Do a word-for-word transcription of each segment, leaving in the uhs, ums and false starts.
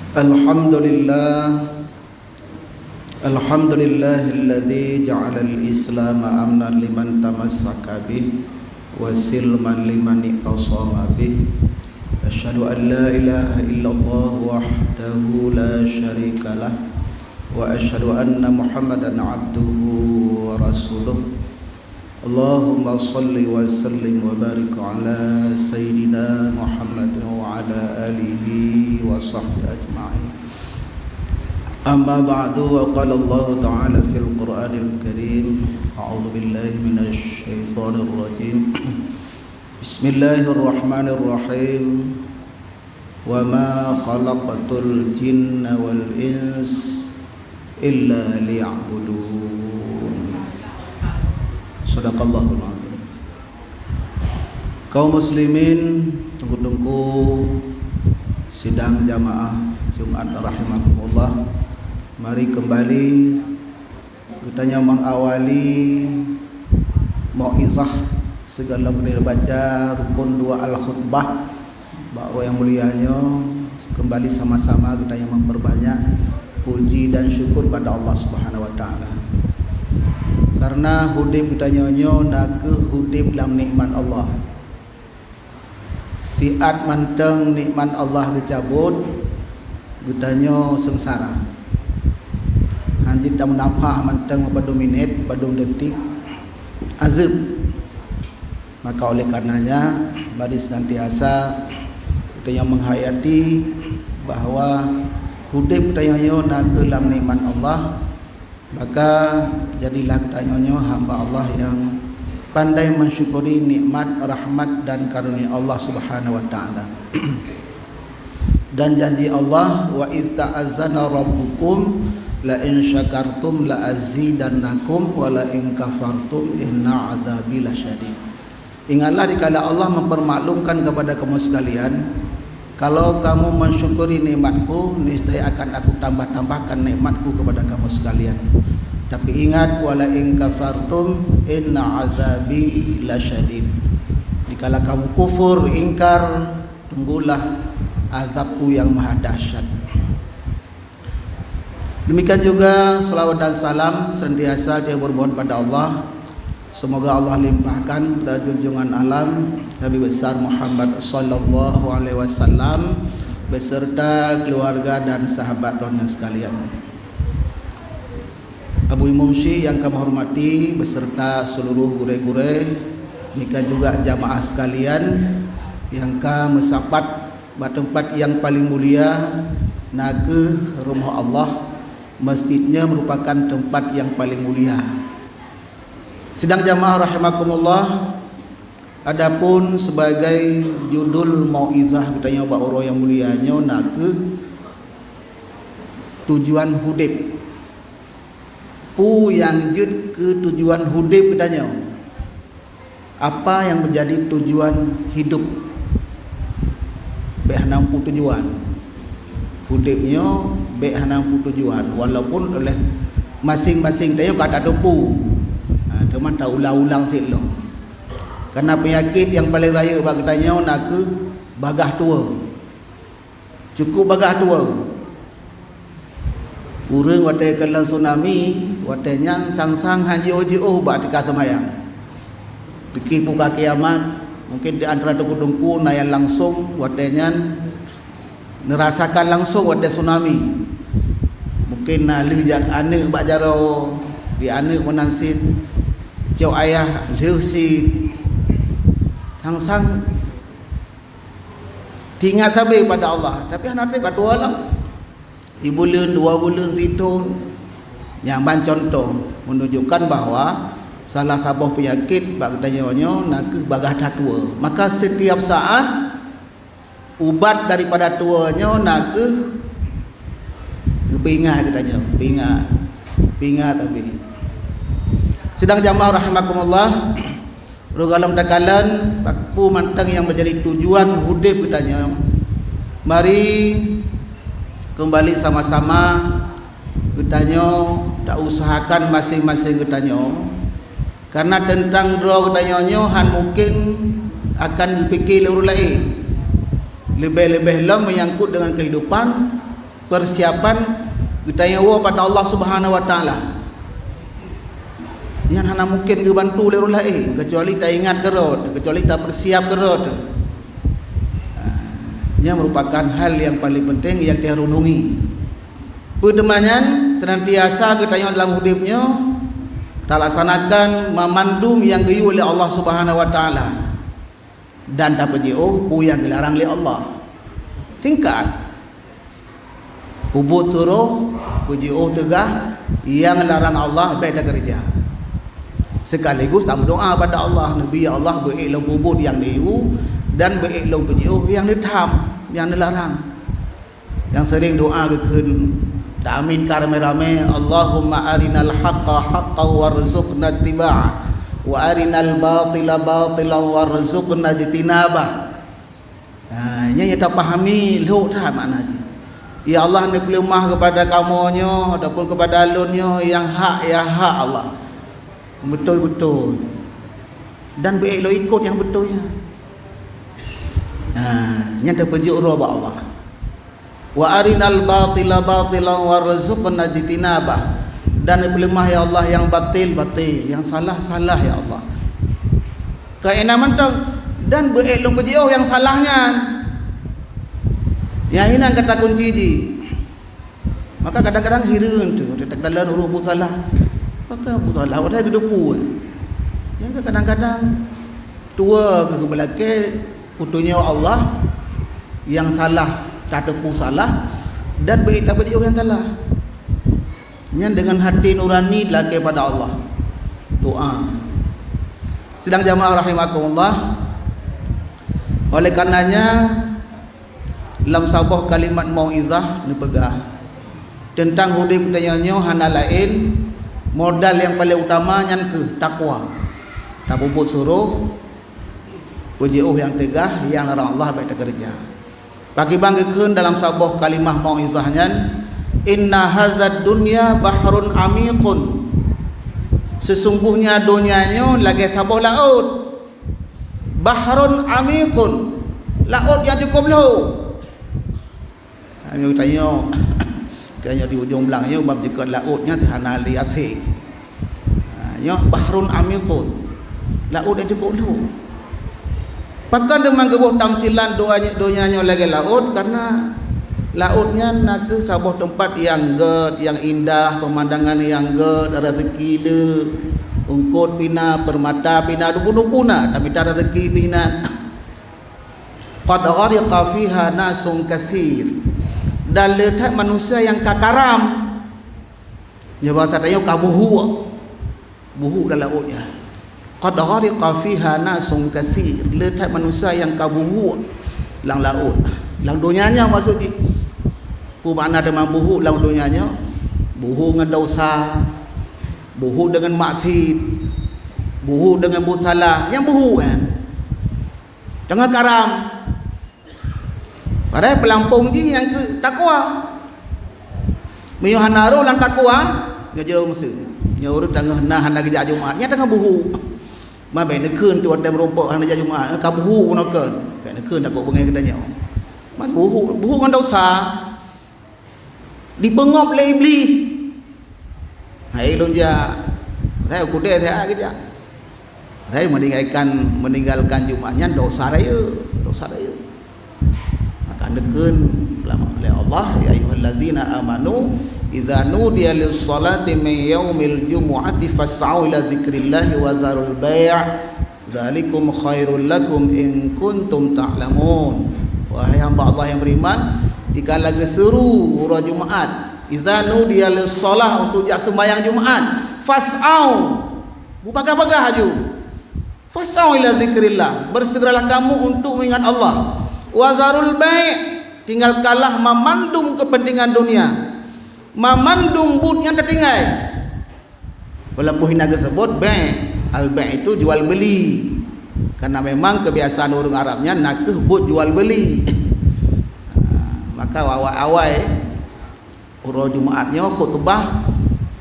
Alhamdulillah. Alhamdulillahilladzi ja'alal Islama amnan liman tamassaka bih wa silman liman i'tasama bih. Asyhadu an la ilaha illallah wahdahu la syarikalah, wa asyhadu anna Muhammadan abduhu wa rasuluh. Allahumma shalli wa sallim wa barik ala sayyidina Muhammad wa ala alihi wa sahbihi ajma'in. Amma ba'du, wa qala Allahu ta'ala fil Qur'anil Karim, a'udzu billahi minasy syaithanir rajim. Bismillahirrahmanirrahim. Wa ma khalaqtul jinna wal ins illa liya'budun. Sadaqallahul azim. Kaum muslimin, teungku-teungku sidang jamaah Jumat rahimakumullah, mari kembali geutanyoe mengawali mauizah sigohlom geutanyoe baca rukun dua al-khutbah. Bak uroe nyang mulia nyoe, kembali sama-sama geutanyoe memperbanyak puji dan syukur pada Allah Subhanahu wa Taala. Karena udeb geutanyoe nyoe na kheueh udeb lam nikmat Allah. Siat mantong nikmat Allah geucabot, geutanyoe seungsara. Hanjeuet tameunafah mantong padum minét, padum detik, azeueb. Maka oleh karenanya, mari senantiasa geutanyoe menghayati bahwa udeb geutanyoe nyoe na kheueh lam nikmat Allah. Maka jadilah geutanyoe nyoe hamba Allah yang pandai mensyukuri nikmat, rahmat dan karunia Allah Subhanahu wa Taala. Dan janji Allah, "Wa iz ta'azzana rabbukum la in syakartum la azidannakum wa la in kafartum inna adzabi lasyadid." Ingatlah dikala Allah mempermaklumkan kepada kamu sekalian, "Kalau kamu mensyukuri nikmatku, niscaya akan Aku tambah-tambahkan nikmatku kepada kamu sekalian. Tapi ingat, wala in kafartum inna azabi lasyadid." Dikala kamu kufur, ingkar, tunggulah azabku yang maha dahsyat. Demikian juga selawat dan salam senantiasa kita bermohon pada Allah. Semoga Allah limpahkan pada junjungan alam Nabi besar Muhammad sallallahu alaihi wasallam beserta keluarga dan sahabat rohnya sekalian. Abu Imum Syik yang kami hormati beserta seluruh gurée-gurée, demikian juga jamaah sekalian yang ka meusapat bak teumpat yang paling mulia, na kheueh rumoh Allah. Masjid nyoe merupakan teumpat yang paling mulia. Sidang jamaah rahimakumullah, adapun sebagai judul mauizah geutanyoe bak uroe nyang mulia nyoe na kheueh tujuan udeb. Peue nyang jeuet keu tujuan udeb geutanyoe? Apa yang menjadi tujuan hidup? Bék hana muphom tujuan. Udeb nyoe bék hana muphom tujuan, walaupun oleh maséng-maséng tanyoe ka tateupeue. Ha, teuma taulang-ulang sit lom. Karena penyakit yang paling rayeuk bak geutanyoe na kheueh bagaih tuwoe. Cukup bagaih tuwoe. Ureuëng watée keulheueh tsunami, watée nyan sang-sang han jiôh-jiôh bak tika seumayang. Pike peue ka kiamat, mungkin di antara teungku-teungku na nyang langsong watée nyan neurasakan langsong watée tsunami. Mungkin na lheueh jak aneuëk bak jaroe, di aneuëk meunan cit, cok ayah lheueh cit. Sang-sang teuingat sabe pada Allah, tapi hana treb ka tuwoe lom. Sibuleuen, dua buleuen, sithon. Nyan ban contoh menunjukkan bahwa salah saboh penyakit bak geutanyoe nyoe na kheueh bagaih that tuwoe. Maka setiap saat ubat daripada tuwoe nyoe na kheueh geupeuingat geutanyoe, peuingat, peuingat sabe. Sidang jamaah rahimakumullah, Roh gohlom takalon, peue mantong nyang menjadi tujuan udeb geutanyoe. Mari kembali sama-sama geutanyoe tausahakan maséng-maséng geutanyoe. Karena teuntang droe geutanyoe nyoe han mungken akan geupike lé ureuëng laén. Leubeh-leubeh lom menyangkut dengan kehidupan, Persiapan geutanyoe woe bak Allah Subhanahu wa Taala. Nyan hana mungken geubantu lé ureuëng laén, keucuali taingat keurot, keucuali tapersiap keurot. Nyan merupakan hal nyang paling penting nyang tarenungi. Peue teuma nyan, senantiasa geutanyoe dalam udeb nyoe talaksanakan mamandum nyang geuyue lé Allah Subhanahu wa Taala dan tapeujiôh peue nyang geularang lé Allah. Singkat, peubuet suroh, peujiôh teugah, nyang larang Allah bék takeureuja. Sekaligus tameudoá bak Allah, Nabi, "Ya Allah, beuék lôn peubuet nyang neuyue dan beuék lôn peujiôh nyang neutham, nyang neularang." Nyang sering doa geukheun, tamin ka ramé-ramé, "Allahumma arinal haqqa haqqan warzuqna ittiba'ah, wa arinal batila batilan warzuqna ijtinabah." Ha, nyan nyang tapahami lhok that makna jih. Ya Allah, neupeuleumah keupada kamoe nyoe ataupun keupada lôn nyoe nyang hak, ya hak Allah. Beutôi-beutôi. Dan beuék lôn ikot nyang beutôi nyan. Ha, nyan tapeujeuet uroe bak Allah. "Wa arinal batila batilan warzuqna ijtinabah." Dan neupeuleumah, ya Allah, nyang batil, batil, nyang salah, salah, ya Allah. Keuhina mantong, dan beuék lôn peujiôh nyang salah nyan. Nyang inan kata kunci jih. Maka kadang-kadang hireuen teuh, teutak dalam ureuëng buet salah. Maka buet salah, padahai geuteupeue. Nyang kadang-kadang tuwo keuh meulakée, kutunyok Allah nyang salah, tateupeue salah, dan beuék tapeujiôh nyang salah. Nyan deungon hati nurani lakée pada Allah. Doa. Sidang jamaah rahimakumullah, oleh karenanya, lam saboh kalimat mauizah neupeugah, teuntang udeb tanyoe nyoe hana laén, modal nyang paleng utama nyan keuh takwa. Tapeubuet suroh, peujiôh nyang teugah, nyang larang Allah bék takeureuja. Pakriban geukheun dalam saboh kalimah mauizah nyan, "Inna hadzad dunya bahrun amiqun." Sesungguhnya donya nyoe lagée saboh laôt. Bahrun amiqun, laôt nyang cukup lhô. Meunyoe tanyoe, tanyoe di ujong blang nyoe, bak jeuet laôt nyan teuh hana lé asèe. Ha, nyoe bahrun amiqun, laôt nyang cukup lhô. Pakon teuma geuboh tamsilan donya, donya nyoe lagée laôt? Karena laôt nyan nakeuh saboh teumpat nyang gét, nyang indah, peumandangan nyang gét, raseuki le, eungkôt pih na, peurmata pih na, dubu-dubu na, tamita raseuki pih na. Qad ghariqa fiha nasun katsir. Dan le that manusia nyang ka karam. Nyoe basa tanyoe ka buhuk. Buhuk lam laôt nyan. Qad ghariqa fiha nasun katsir. Le that manusia nyang ka buhuk lam laôt. Lam donya nyoe maksud jih. Peue makna teuma buhuk lam donya nyoe? Buhuk ngon desya, buhuk deungon maksiet, buhuk deungon buet salah. Nyan buhuk nyan. Teungoh karam. Padahai peulampong jih nyang keu takwa. Meunyoe hana rôh lam takwa, nyoe jeuet meuseu. Nyoe ureuëng teungoh na hana geujak Jumat, nyan teungoh buhuk. Ma bék neukheun tu watée meurumpok hana jak Jumat, ka buhuk bunoe kon. Bék neukheun takot beungéh geutanyoe. Mas buhuk, buhuk ngon desya. Dipeungop lé Iblih. Hai lôn jak. Hai kudée siat geujak. Hai meninggalkan, meninggalkan Jumat nyan desya rayeuk, desya rayeuk. Maka neukheun lé Allah, "Ya ayyuhalladzina amanu, idza nudiya lis-sholati min yaumil jumu'ati fas'au ila dzikrillahi wa dzarul bai'." Dzalikum khairul lakum in kuntum ta'lamun. Wahai hamba Allah nyang beriman, dikala geuseuru uroe Jumat, idza nudiya lis-shalah, untuk jak seumayang Jumat, fas'au, beupagah-pagah laju. Fas'au ila dzikrillah, bersegeralah kamu untuk mengingat Allah. Wa dzarul bai', tinggalkanlah mamandum kepentingan dunia, mamandum buet nyang tatinggai. Walaupun hana geuseubut bai', al-bai' itu jual beli. Karena memang kebiasaan ureuëng Arab nyan nakeuh buet jual beli. Ha, maka awai-awai uroe Jumat nyoe khutbah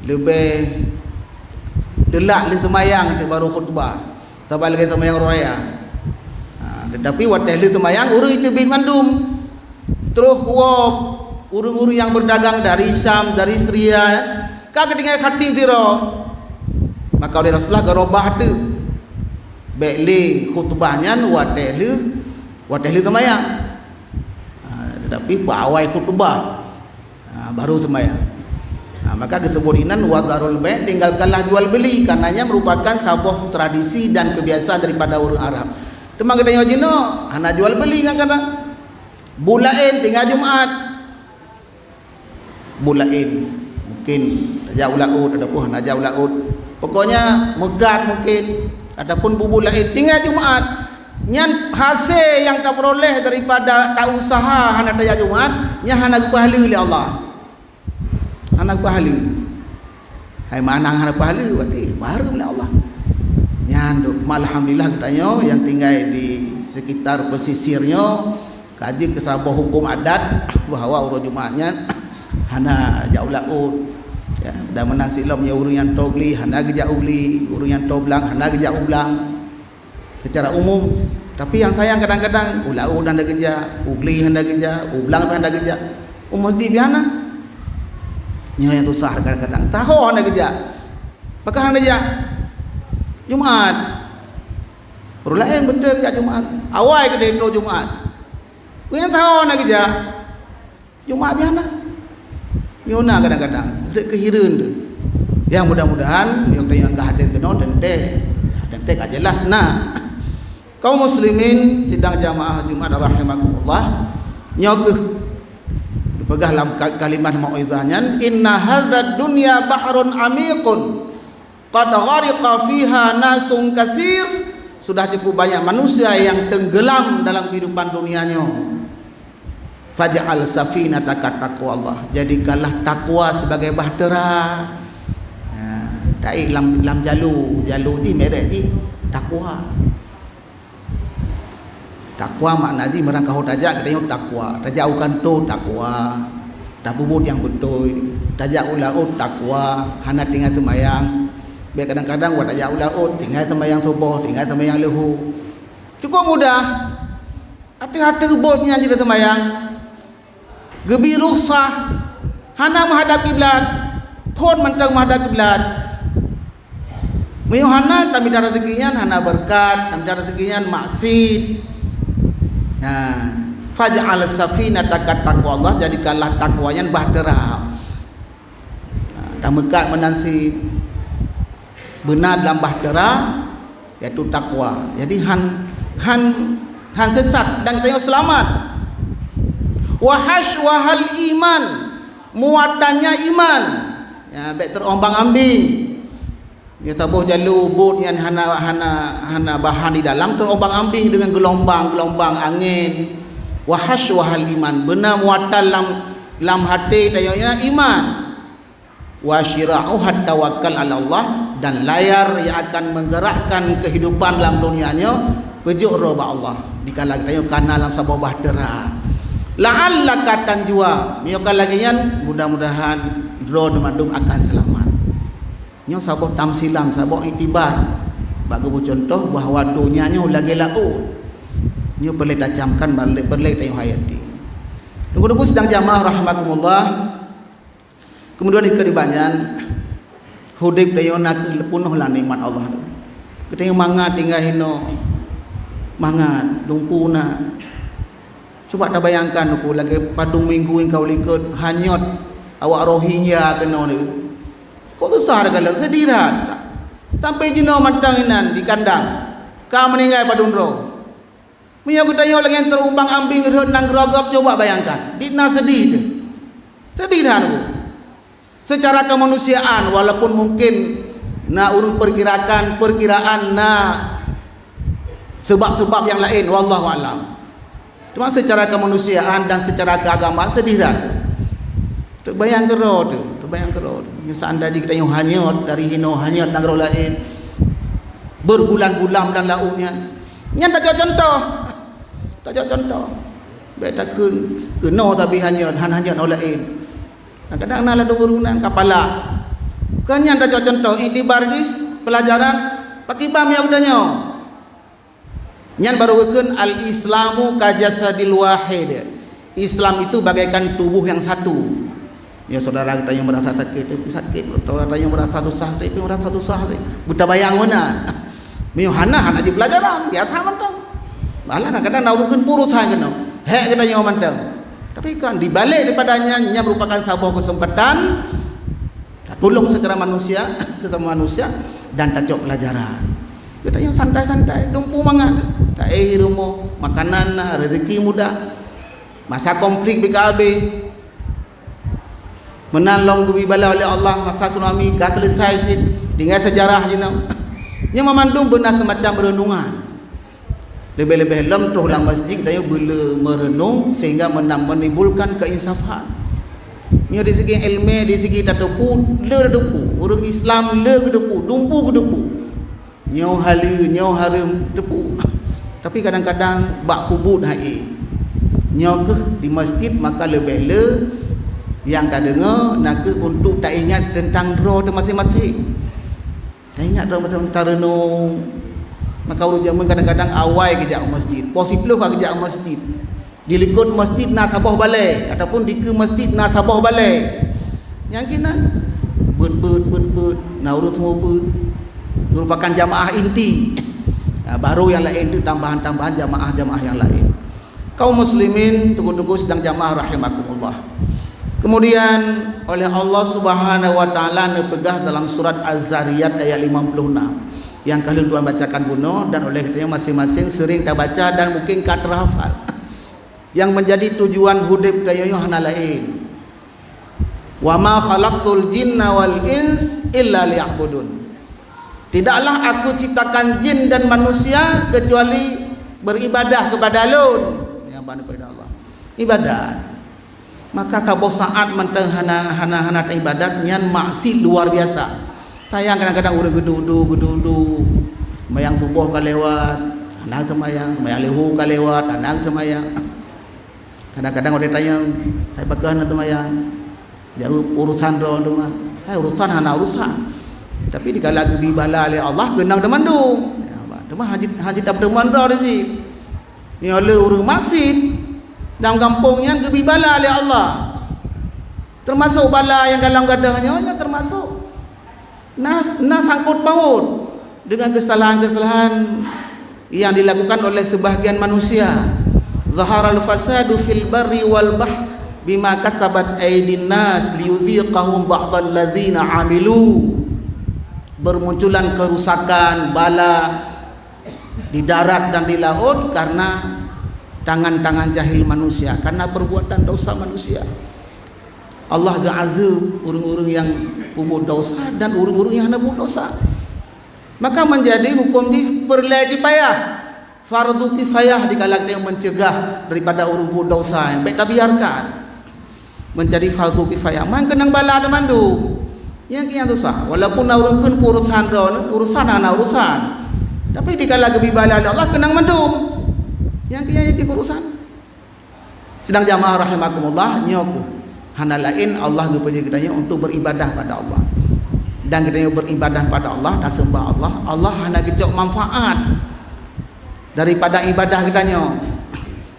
leubeh telat lé seumayang tu baru khutbah. Saban lagée seumayang uroe raya. Ha, tetapi watée lé seumayang ureuëng itu bit mandum. Troh woe Ureuëng-ureuëng nyang berdagang dari Syam, dari Syria, ka geutinggai khatim sidroe. Maka oleh Rasulullah geurobah teuk. Bék lé khutbah nyan watée lheueh, watée lheueh seumayang. Ha, tetapi peuawai khutbah, ha, baru seumayang. Ha, maka disebut inan wadharul bai', tinggalkanlah jual beli, karena nyan merupakan saboh tradisi dan kebiasaan daripada ureuëng Arab. Teuma geutanyoe jinoe hana jual beli kadang-kadang. Buet laén tinggai Jumat. Buet laén, mungkin tajak u laôt ataupun hana jak u laôt. Pokoknya meukat mungkin ataupun bubuet laén tinggai Jumat. Nyan hasé nyang tapeuroleh daripada tausaha hana tajak Jumat, nyan hana geupahala lé Allah. Hana geupahala. Hai manang hana pahala, berarti baru lé Allah. Nyan dok, alhamdulillah geutanyoe nyang tinggai di sekitar pesisir nyoe, ka jeuet keu saboh huköm adat bahwa uroe Jumat nyan hana jak u laôt. Ya, dan meunan silom nyoe ureuëng nyang toe gle hana geujak u gle, ureuëng nyang toe blang hana geujak u blang. Secara umum, tapi nyang sayang kadang-kadang u laôt hana geujak, u gle hana geujak, u blang pih hana geujak, u meuseujid pih hana. Nyoe nyang susah kadang-kadang. Taho hana geujak. Pakon hana geujak? Jumat. Ureuëng laén beutôi geujak Jumat. Awai keudeh trok Jumat. Ureuëng nyang taho hana geujak. Jumat pih hana. Nyoe na kadang-kadang, rhot keu hireuen teuh. Nyang mudah-mudahan, nyang ka hadir keunoe teuntée, teuntée ka jeulaih na. Kaum muslimin sidang jamaah Jumat rahimakumullah, nyoe kheueh dipeugah lam ka-, kalimat mauizah nyan, "Inna hadzad dunya bahrun amiqun." Qad ghariqa fiha nasun katsir, sudah cukup banyak manusia yang tenggelam dalam kehidupan dunia nyoe. Faj'al safinataka taqwallah, jadikanlah takwa sebagai bahtera. Ha, taék lam, lam jalu, jalu jih merek jih takwa. Takwa makna jih meurangkaho tajak, geutanyoe takwa. Tajak u kantô, takwa. Tapeubuet nyang beutôi. Tajak u laôt, takwa. Hana tinggai seumayang. Bék kadang-kadang watée tajak u laôt, tinggai seumayang suboh, tinggai seumayang leuhô. Cukup mudah. Ateueh-ateueh bot nyan jeuet seumayang. Geubri rukhsah, hana meuhadab kiblat, phon mantong meuhadab kiblat. Meunyoe hana, tamita raseuki nyan hana beureukat, tamita raseuki nyan maksiet. Nah, faj'al safinataka taqwallah, jadikanlah takwa nyan bahtera. Nah, tameukat meunan cit. Beuna lam bahtera, yaitu takwa. Jadi han, han, han sesat dan tanyoe seulamat. Wa hashwahal iman, muatannya iman. Ya, bék terombang-ambing. Ya, saboh jalu bot nyan hana, hana, hana bahan di dalam, terombang-ambing dengan gelombang-gelombang angén. Wa hashwahal iman, beuna muatan lam, lam até tanyoe nyan iman. Wa syira'uha tawakkal 'ala Allah, dan layar yang akan menggerakkan kehidupan lam dunia nyoe peujok droe bak Allah. Dikala geutanyoe kana lam saboh bahtera. La'allaka tanjua. Meunyoe ka lagée nyan, mudah-mudahan droe mandum akan seulamat. Nyoe saboh tamsilan, saboh iktibar bak geubri contoh bahwa donya nyoe lagée laôt. Nyoe peureulée tacamkan, peureulée, peureulée tanyoe hayati. Teungku-teungku sidang jamaah rahimakumullah. Keumudian dikeue dibanyan, udeb tanyoe nakeuh peunoh lam nikmat Allah tu. Geutanyoe mangat tinggai hinoe, mangat, dumpeue na. Cuba tabayangkan, Teungku, lagée padum minggu nyang ka u likot hanyot awak Rohingya keunoe tu. Kok susah takalon, seudih that. Sampai jinoe mantong inan di kandang, ka meuninggai padum droe. Meunyoe geutanyoe lagée terombang-ambing rhot nanggroe gob, coba bayangkan, di na seudih teuh. Seudih that, Teungku. Secara kemanusiaan, walaupun mungkin na ureuëng perkirakan, perkiraan na sebab-sebab yang lain, wallahu alam. Cuma secara kemanusiaan dan secara keagamaan seudih that. Teubayang keudroe teuh, teubayang keudroe teuh. Nyoe seandai jih geutanyoe hanyot dari hinoe, hanyot nanggroe laén, berbulan-bulan lam laôt nyan. Nyan tajok contoh. Tajok contoh. Bék takheun keunoe sabe hanyot, han hanyot nanggroe laén. Kadang-kadang na ladôm ureuëng nan ka palak. Kon nyan tajok contoh, iktibar jih, pelajaran, pakriban meunyoe geutanyoe. Nyan baru geukheun al-Islamu ka jasadil wahid. Islam itu bagaikan tubuh yang satu. Ya, saudara kita yang merasa sakit, tapi sakit, saudara kita yang merasa susah, tapi merasa susah. Beuta bayang meunan. Meunyoe hana, hana jipelajaran, biasa mantong. Malah kadang-kadang na ureueng kheun peurusan keunoe. Hék geutanyoe mantong. Tapi kan di balik daripada nyan, nyan merupakan saboh kesempatan tatulông secara manusia, sesama manusia, dan tacok pelajaran. Geutanyoe santai-santai, dumpeue mangat. Taéh rumoh, makanan na, rezeki mudah. Masa konflik bika abéh. Meunan lom geubri bala oleh Allah masa tsunami ka selesai cit, tinggai sejarah jinoe. Nyoe meumandum beuna semacam renungan. Leubeh-leubeh lom troh lam masjid dan nyoe beule meureunong sehingga meunan menimbulkan keinsafan. Nyoe di segi ilmu, di segi tateupeue, le tateupeue. Ureueng Islam le geuteupeue, dumpeue geuteupeue. Nyoe haleue, nyoe hareuem, teupeue. Tapi kadang-kadang bak peubuet hai. Nyoe kheueh di masjid maka leubeh le nyang tadeungoe na kheueh untuk taingat teuntang droe teuh maséng-maséng. Taingat droe maséng-maséng tareunong. Maka ureueng jameun kadang-kadang awai geujak u masjid, poh siplôh ka geujak u masjid. Di likot masjid na saboh balée, ataupun dikeue masjid na saboh balée. Nyang keunan, beuet-beuet, beuet-beuet, na ureueng seumeubeuet. Merupakan jamaah inti. Nah, baru yang lain tu tambahan-tambahan jamaah-jamaah yang lain. Kaum muslimin, teungku-teungku sidang jamaah rahimakumullah. Kemudian oleh Allah Subhanahu wa taala neupeugah dalam surat Az-Zariyat ayat lima puluh enam. Yang ka lheueh tuan bacakan bunoe dan oleh geutanyoe maséng-maséng sering tabaca dan mungkin ka teuhafal. Nyang meunjadi tujuan udeb tanyoe nyoe hana laén. "Wa ma khalaqtul jinna wal ins illa liya'budun." Tidaklah Aku ciptakan jin dan manusia kecuali beribadah kepada Lôn. Nyang ban daripada Allah. Ibadat. Maka saboh saát mantong hana, hana, hana taibadat, nyan maksiat luar biasa. Sayang kadang-kadang ureueng geuduek-duek, geuduek-duek. Seumayang suboh ka lewat, hana seumayang, seumayang leuhô ka lewat, hana seumayang. Kadang-kadang ureueng tanyong, "Hai pakon hana seumayang?" Jaweueb, "Urusan droe teuma." Hai, urusan hana urusan. Tapi dikala geubri bala lé Allah, keunong teumandum. Ya, teuma hana jeuet, hana jeuet tapeuteumon droe di sit. Nyoe le ureueng maksiat lam gampông nyan geubri bala lé Allah. Teumasok bala nyang golom gadôh nyoe, nyoe teumasok na, na sangkot paut dengan kesalahan-kesalahan yang dilakukan oleh sebahagian manusia. "Zaharal fasadu fil barri wal bahr bima kasabat aidin nas liyuziqahum ba'dallazina amilu." Bermunculan kerusakan, bala di darat dan di laut karena tangan-tangan jahil manusia, karena perbuatan dosa manusia. Allah geuazeueb ureueng-ureueng nyang peubuet dosa dan ureueng-ureueng nyang hana peubuet dosa. Maka meunjadi huköm jih peureulée kifayah, fardu kifayah dikala geutanyoe meucegah daripada ureueng peubuet dosa nyang bék tabiarkan. Meunjadi fardu kifayah. Man keunong bala teumandum. Nyang kian susah. Walaupun na ureueng kheun urusan droe, urusan hana urusan. Tapi dikala geubri bala lé Allah keunong mandum. Nyang kian jih urusan. Sidang jamaah rahimakumullah, nyoe kheueh hana laén Allah geupeujeuet geutanyoe untuk beribadah pada Allah. Dan geutanyoe beribadah pada Allah, taseumbah Allah, Allah hana geucok manfaat daripada ibadah geutanyoe.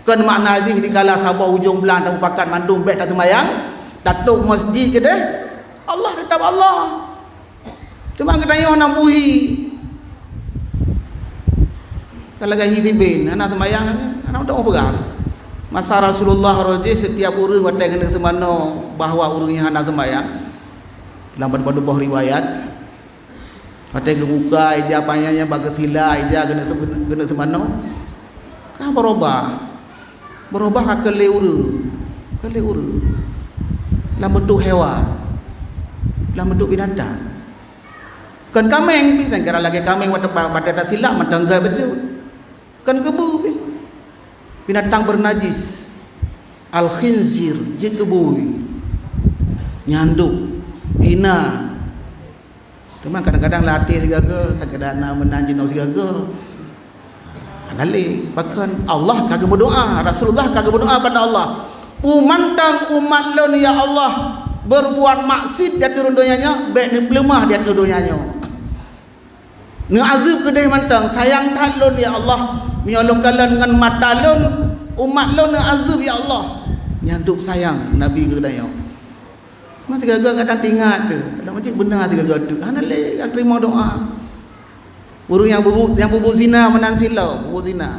Kon makna jih dikala saboh ujong blang tamupakat mandum bék taseumayang, tatôp masjid keudeh, Allah tetap Allah. Cuma geutanyoe hana puhi. Ka lagée hi si Ben, hana seumayang, hana teupeugah. Masa Rasulullah roh jih setiap ureueng watée keuneuk seumanoe bahwa ureueng nyang hana seumayang. Lam padub-padub boh riwayat, watée geubuka ija panyang nyang bak geusila ija keuneuk, keuneuk seumanoe, ka beurubah. Beurubah ka keu lé ureueng, keu lé ureueng. Lam beuntuk hewan, lam beuntuk binatang. Kon kaméng pih, sangkira lagée kaméng watée ba-, batée tasilap mantong gét bacut. Kon keubeue pih. Binatang beunajis. Al-khinzir, jeuet keubeue. Nyanduk, ina. Teuma kadang-kadang lam até sigaga, sakeuda na meunan jinoe sigaga. Hana lé, pakon Allah ka geumeudoá, Rasulullah ka geumeudoá bak Allah. Peue mantong umat lôn, ya Allah, beurbuat maksiet di ateueh donya nyoe, bék neupeuleumah di ateueh donya nyoe. Neuazeueb keudeh mantong, sayang that lôn, ya Allah, meunyoe lôn kalon ngon mata lôn, umat lôn neuazeueb, ya Allah. Nyan dub sayang Nabi keu geutanyoe. Meusigaga kadang teuingat teuh, kadang cit beuna sigaga teuk. Hana lé ka teurimong doa. Ureuëng nyang peubuet, nyang peubuet zina meunan sidroe, peubuet zina.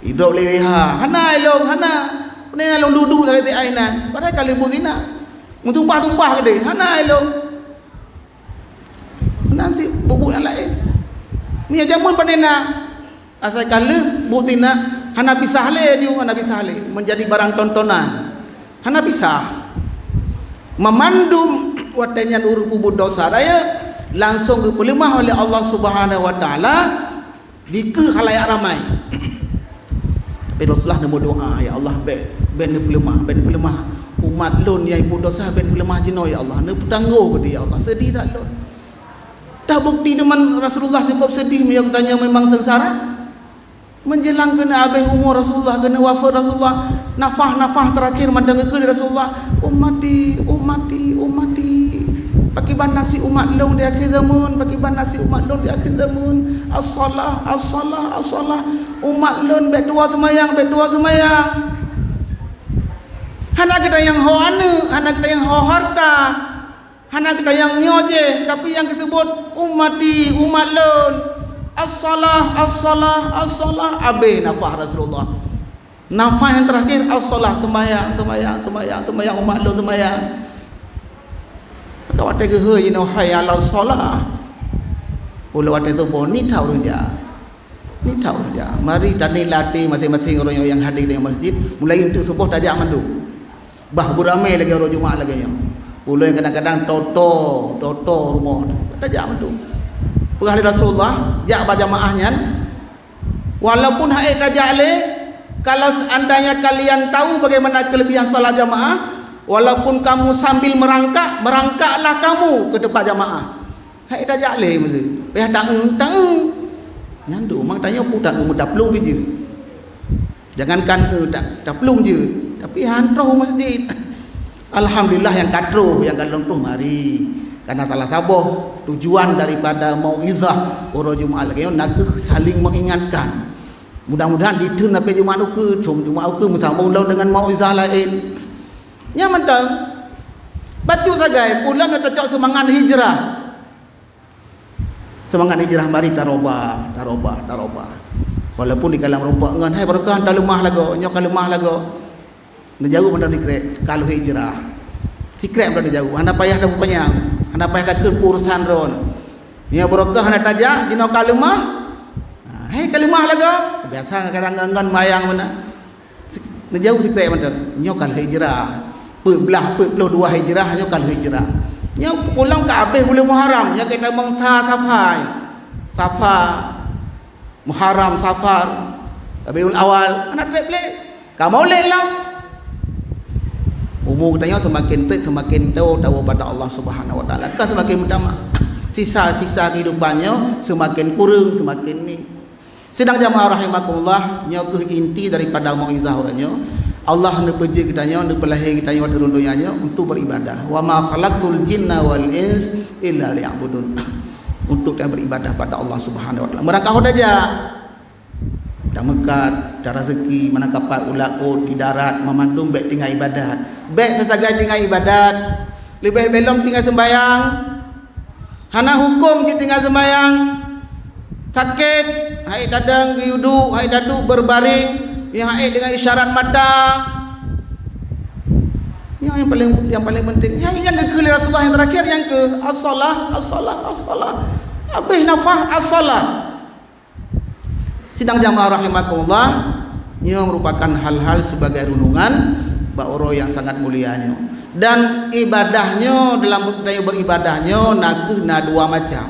Idrop lé W H, "Hana ilong, hana. Peue na lôn duek-duek sagai si ai nan. Padahai ka lheueh buet zina. Meutumpah-tumpah keudeh, hana ilong." Meunan cit peubuet nyang laén. Meunyoe jameun pane na, asai ka lheueh buet zina, hana pisah lé aju, hana pisah lé. Meunjadi barang tontonan. Hana pisah. Meumandum watée nyan ureuëng peubuet desya rayeuk, langsong geupeuleumah oleh Allah Subhanahu wa Taala dikeue khalayak ramai. Tapi Rasulullah neumeudoa, "Ya Allah, bék, bék neupeuleumah, bék neupeuleumah umat lôn nyang peubuet desya, bék neupeuleumah jinoe, ya Allah. Neupeutanggoh keudeh, ya Allah. Seudeh that lôn." Dah bukti teuma Rasulullah cukup seudeh meunyoe geutanyoe memang seungsara. Menjelang keuneuk habéh umu Rasulullah, keuneuk wafeuet Rasulullah, nafah-nafah teurakhir mantong geukheun lé Rasulullah, "Ummati, ummati, ummati. Pakiban nasib umat lôn di akhé zaman, pakiban nasib umat lôn di akhé zaman. As-shalah, as-shalah, as-shalah. Umat lôn bék tuwoe seumayang, bék tuwoe seumayang." Hana geutanyoe ho aneuëk, hana geutanyoe ho harta. Hana geutanyoe nyoe jih, tapi nyang geuseubut, "Ummati, umat lôn. As-shalah, as-shalah, as-shalah." Habéh nafah Rasulullah. Nafah nyang teurakhir, "As-shalah, seumayang, seumayang, seumayang, seumayang, umat lôn seumayang." Ka watée geuhôi jinoe, "Hayya 'alas shalah." Ulée watée suboh, ni that ureuëng jak. Ni that ureuëng jak. Mari taniet lam até maséng-maséng ureuëng nyang hadé di masjid, mulai eunteuk suboh tajak mandum. Bah, beuramé lagée uroe Jumat lagée nyoe. Ulôn kadang-kadang toto, toto rumoh. Tajak mandum. Peugah lé Rasulullah, jak bak jamaah nyan. Walaupun hana tajak lé, kalau seandainya kalian tahu bagaimana kelebihan salat jamaah, walaupun kamu sambil merangkak, merangkaklah kamu ke tempat jamaah. Hana tajak lé meusti. Payah taeu, taeu. Nyan tu, mang tanyoe peue taeu meutaplueng biji. Jangankan, eh, ta-, taplueng jeuet, tapi han troh u masjid. Alhamdulillah nyang ka troh, nyang ka lôn troh mari. Karena salah saboh tujuan daripada mauizah uroe Jumat lagée nyoe nakeuh saling mengingatkan. Mudah-mudahan diteun sampai Jumat ukeue, cuma Jumat ukeue meusambung lom dengan mauizah laén. Nyan mantong. Bacut sagai, peue lom nyang tacok seumangat hijrah. Seumangat hijrah mari taroba, taroba, taroba. Walaupun di kalam rumpok ngon, "Hai barokah, hana leumah lagoe, nyoe ka leumah lagoe." Neujaweueb mantong sikrek, "Ka lheueh hijrah." Sikrek mantong neujaweueb, hana payah tapeupanyang, hana payah takheun urosan droen. Nyoe barokah hana tajak, jinoe ka leumah. Ha, "Hai ka leumah lagoe." Biasa kadang ngon-ngon mayang meunan. Neujaweueb sikrek mantong, "Nyoe ka lheueh hijrah. Peuet blaih, peuet ploh dua hijrah, nyoe ka lheueh hijrah." Nyoe pulang ka habéh buleuen Muharram, nyoe ka tamong sa Safar. Safar, Muharram, Safar, Rabiul Awal, hana treb lé. Ka Maulid lah. Umu geutanyoe seumaken treb, seumaken toe tawoe bak Allah Subhanahu wa Taala. Kan seumaken meutamah. Sisa-sisa kehidupan nyoe seumaken kureueng, seumaken ni. Sidang jamaah rahimakumullah, nyoe kheueh inti daripada mauizah uroe nyoe. Allah neupeujeuet geutanyoe, neupeulahé geutanyoe di rhueng donya nyoe untuk beribadah. "Wa ma khalaqtul jinna wal ins illa liya'budun." Untuk yang beribadah pada Allah Subhanahu wa Taala. Meurangkah ho tajak. Tameukat, taraseuki, meunan kapat, u laôt, di darat, meumandum bék tinggai ibadat. Bék sasagai tinggai ibadat. Leubeh-leubeh lom tinggai seumbayang. Hana huköm jih tinggai seumayang, sakét, hana ék tadong, geuyue duek, hana ék taduek, beurbaréng, nyang hana ék deungon isyarat mata. Nyan nyang paleng, nyang paleng penting. Nyang, nyang geukheun lé Rasulullah nyang teurakhir nyang kheueh, "As-shalah, as-shalah, as-shalah." Habéh nafah, "As-shalah." Sidang jamaah rahimakumullah, nyoe merupakan hal-hal sebagai renungan bak uroe nyang sangat mulia nyoe. Dan ibadah nyoe dalam be-, beribadah nyoe nakeuh na dua macam.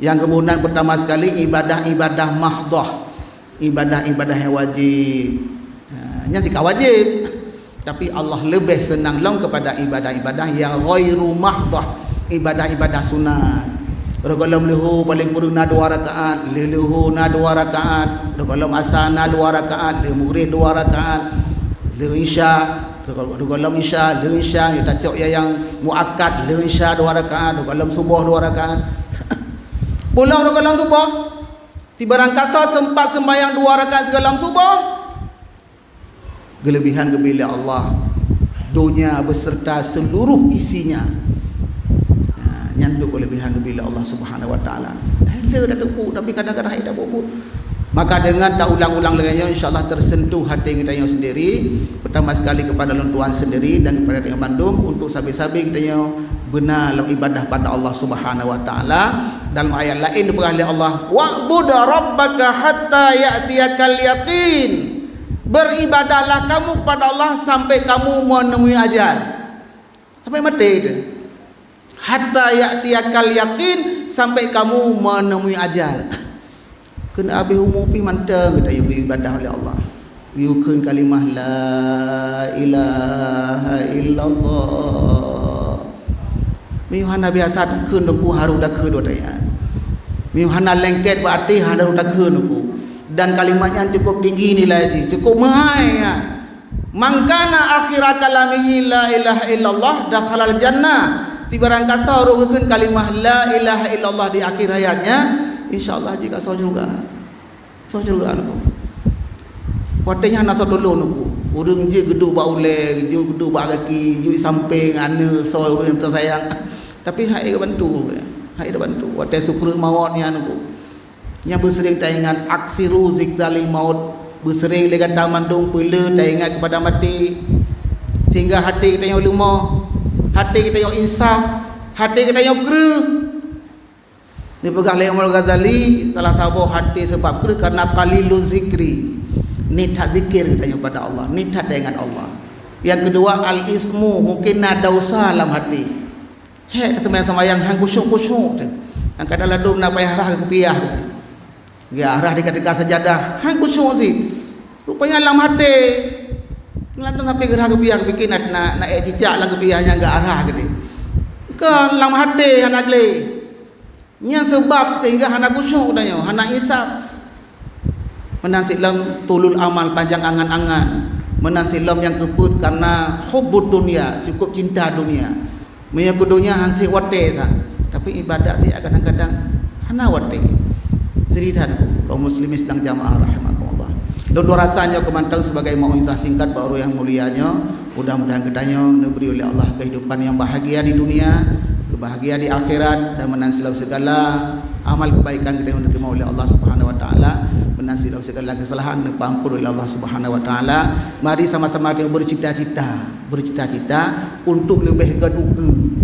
Nyang keumudian pertama sekali ibadah-ibadah mahdhah, ibadah-ibadah nyang wajéb. Ha, nyan sika wajéb. Tapi Allah leubeh seunang lom keupada ibadah-ibadah nyang ghairu mahdhah, ibadah-ibadah sunat. Roh gohlom leuhô paleng kureueng na dua rakaat, lheuh leuhô na dua rakaat, roh gohlom asa na dua rakaat, lheuh mugreb dua rakaat, lheuh isya, roh gohlom isya, lheuh isya, nyang tacok nyang muakkad, lheuh isya dua rakaat, roh gohlom suboh dua rakaat. Pulang roh gohlom suboh, sibarang kasoe seumpat seumbayang dua rakaat sigohlom suboh. Keulebihan geubri lé Allah, donya beserta seluruh isinya. Ha, nyan tu keulebihan geubri lé Allah Subhanahu wa Taala. Eh, le dak teupeu, tapi kadang-kadang hana dak teupeu. Maka dengan taulang-ulang lagèe nyoe, insya-Allah tersentuh hati geutanyoe sendiri, pertama sekali kepada lôn tuan sendiri dan kepada geutanyoe mandum untuk sabe-sabe geutanyoe beuna lam ibadah pada Allah Subhanahu wa Taala. Dalam ayat laén dipeugah lé Allah, "Wa'bud rabbaka hatta ya'tiyakal yaqin." Beribadahlah kamu kepada Allah sampai kamu menemui ajal. Sampai maté tu. Hatta ya'tiyakal yaqin, sampai kamu menemui ajal. Keuneuk habéh umu pih mantong geutanyoe geuibadah lé Allah. Geuyue kheun kalimah la ilaha illallah. Meunyoe hana biasa takheun, teungku, harôh takheun watèe nyan. Meunyoe hana lengket bak até, harôh takheun, teungku. Dan kalimat nyan cukup tinggi nilai jih, cukup meuhai nyan. "Man kana akhira kalamihi la ilaha illallah dakhalal jannah." Sibarang kasoe ureueng geukheun kalimah la ilaha illallah di akhir hayatnya, insya Allah jih ka soe syeuruga. Soe syeuruga, teungku. Watèe nyan hana soe tulông, teungku. Ureueng jeuet geuduek bak ulèe, jeuet geuduek bak gaki, jeuet sampéng, aneuk, soe ureueng nyang teusayang. Tapi han ék geubantu, han ék geubantu. Watèe sukreut mawöt nyan, teungku. Nyan beuseuring taingat, aksiru zikra lil maut. Beuseuring lé gata mandum peuleueh taingat keupada maté. Sehingga até geutanyoe leumoh, até geutanyoe insaf, até geutanyoe kreueh. Dipeugah lé Imam Ghazali, salah saboh até sabab kreueh karena qalilu zikri. Niet that zikir geutanyoe pada Allah, niet that taingat Allah. Nyang keudua, al-ismu, mungkin na desya lam até. Hék, seumayang-seumayang han khusyuk-khusyuk teuh. Nyang kadang ladôm na payah rhah keu kupiah teuh. Geurhah di teuka sajadah, han khusyuk cit. Rupanya lam até. Lam até sampai geurhah keu kupiah, geupike na, na, na ék cicak lam kupiah nyang geurhah keudéh. Kon, lam até hana gleh. Nyan sabab sehingga hana khusyuk tanyoe, hana insaf. Meunan cit lom tulul amal, panjang angan-angan. Meunan cit lom nyang keupeuet karena hubbud dunya, cukup cinta dunia. Meunyoe keu donya han sép watèe sa, tapi ibadat sép kadang-kadang hana watèe. Seudeh that, kaum muslimin sidang jamaah rahimakumullah. Lôn tuan rasa nyoe keuh mantong sebagai mauizah singkat bak ureueng nyang mulia nyoe. Mudah-mudahan geutanyoe neubri oleh Allah kehidupan yang bahagia di dunia, kebahagiaan di akhirat, dan meunan cit lom segala amal kebaikan geutanyoe neuterima oleh Allah Subhanahu wa Taala, meunan cit lom segala kesalahan neupeuampôn oleh Allah Subhanahu wa Taala. Mari sama-sama kita bercita-cita, bercita-cita untuk leubeh gét ukeue.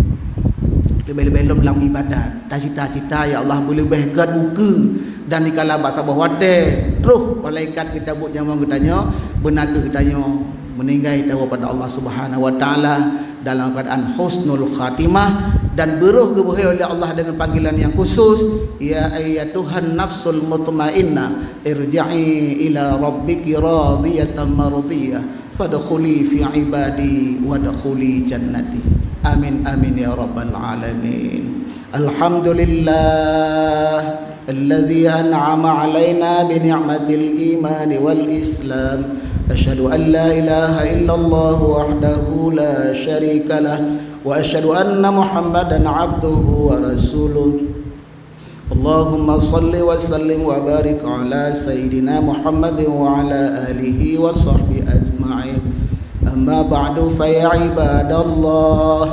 Leubeh-leubeh lom lam ibadat. Tacita-cita, ya Allah, beuleubeh gét ukeue dan dikala bak saboh watèe, troh malaikat geucabut nyawöng geutanyoe, beuna kheueh geutanyoe meuninggai tawoe pada Allah Subhanahu wa Taala dalam keadaan husnul khatimah dan beurôh geubeuhe oleh Allah dengan panggilan yang khusus, "Ya ayyatuhan nafsul mutmainnah, irji'i ila rabbiki radiyatan mardiyah, fadkhuli fi ibadi wadkhuli jannati." Amin, amin, ya rabbal alamin. Alhamdulillah. الذي أنعم علينا بنعمة الإيمان والإسلام. أشهد أن لا إله إلا الله وحده لا شريك له، وأشهد أن محمدا عبده ورسوله. اللهم صل وسلم وبارك على سيدنا محمد وعلى آله وصحبه أجمعين. أما بعد، فيا عباد الله،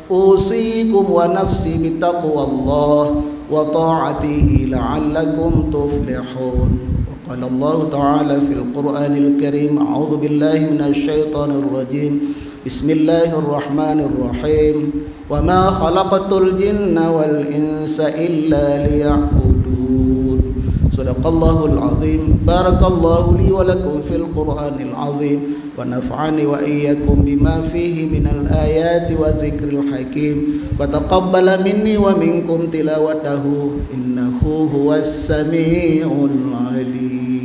أوصيكم ونفسي بتقوى الله وطاعته لعلكم تفلحون. وقال الله تعالى في القرآن الكريم، أعوذ بالله من الشيطان الرجيم. بسم الله الرحمن الرحيم. وما خلقت الجن والإنس إلا ليعبدون. صدق الله العظيم. بارك الله لي ولكم في القرآن العظيم. ونفعني وإياكم بما فيه من الآيات والذكر الحكيم، وتقبل مني ومنكم تلاوته، إنه هو السميع العليم.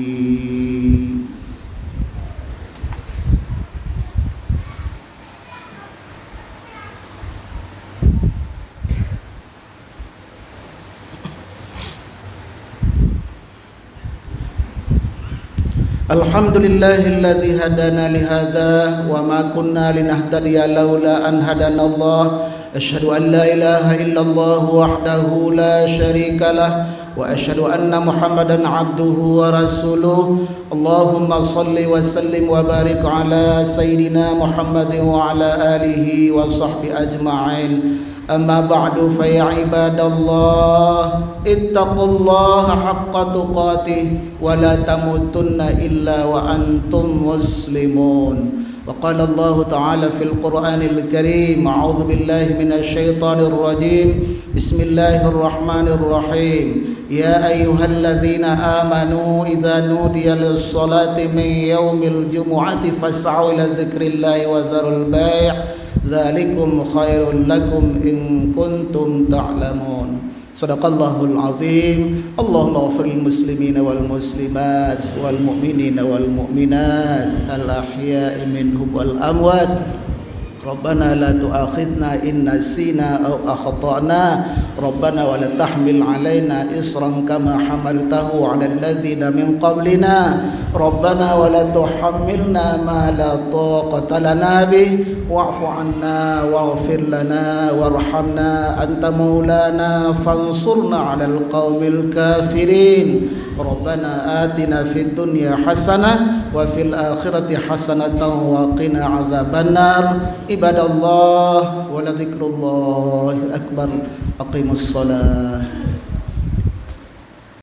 الحمد لله الذي هدانا لهذا وما كنا لنهتدي لولا أن هدانا الله. أشهد أن لا إله إلا الله وحده لا شريك له، وأشهد أن محمدا عبده ورسوله. اللهم صل وسلم وبارك على سيدنا محمد وعلى آله وصحبه أجمعين. أما بعد، فيا عباد الله، اتقوا الله حق تقاته ولا تموتن إلا وأنتم مسلمون. وقال الله تعالى في القرآن الكريم: أعوذ بالله من الشيطان الرجيم. بسم الله الرحمن الرحيم. يا أيها الذين آمنوا إذا نودي للصلاة من يوم الجمعة فاسعوا إلى ذكر الله وذروا البيع، ذلكم خير لكم إن كنتم تعلمون. صدق الله العظيم. اللهم اغفر للمسلمين والمسلمات والمؤمنين والمؤمنات الأحياء منهم والأموات. ربنا لا تؤاخذنا إن نسينا أو أخطأنا. ربنا ولا تحمل علينا إصرا كما حملته على الذين من قبلنا. ربنا ولا تحملنا ما لا طاقة لنا به. واعف عنا واغفر لنا وارحمنا أنت مولانا فانصرنا على القوم الكافرين. ربنا آتنا في الدنيا حسنة وفي الآخرة حسنة وقنا عذاب النار. عباد الله، ولذكر الله أكبر. أقيموا الصلاة.